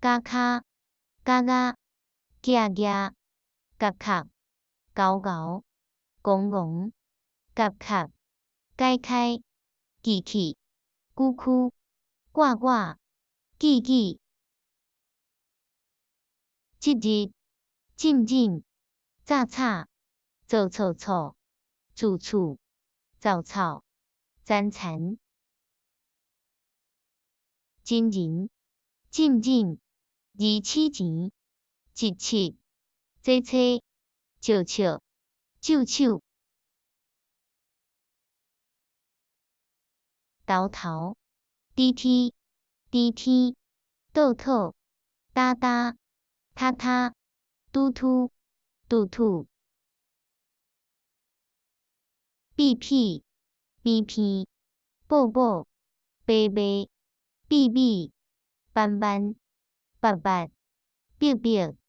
咬跤，咬咬，寄举，夹壳，猴猴，戆戆，夹壳，解開，機器，久區，掛掛，記記，這日，浸浸，早炒，做錯錯，住厝，雜草，殘殘，真人，浸浸，二齒錢，一七，坐車，笑笑，咒手，頭頭，豬天，甜天，倒套，焦焦，塔塔，拄拄，拄拄，閉屁，邊片，寶寶，白白，秘密，慢慢，捌捌，逼逼。